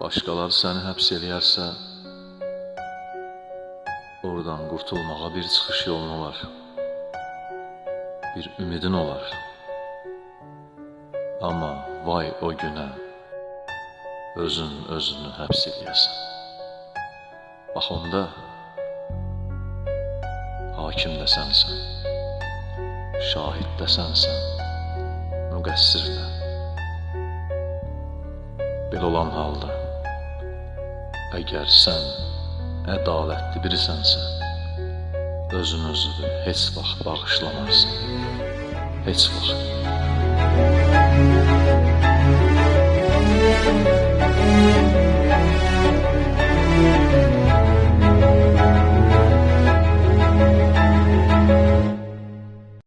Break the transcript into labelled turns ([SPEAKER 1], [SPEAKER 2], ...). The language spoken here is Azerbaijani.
[SPEAKER 1] Başqaları səni həbs eləyərsə, oradan qurtulmağa bir çıxış yolun olar, bir ümidin olar. Amma vay o günə, özün özünü həbs eləyəsən. Bax onda hakim də sənsən, şahid də sənsən, müqəssir də. Belə olan halda, əgər sən ədalətli birisənsə, özün özünü heç vaxt bağışlamazsan. Heç vaxt.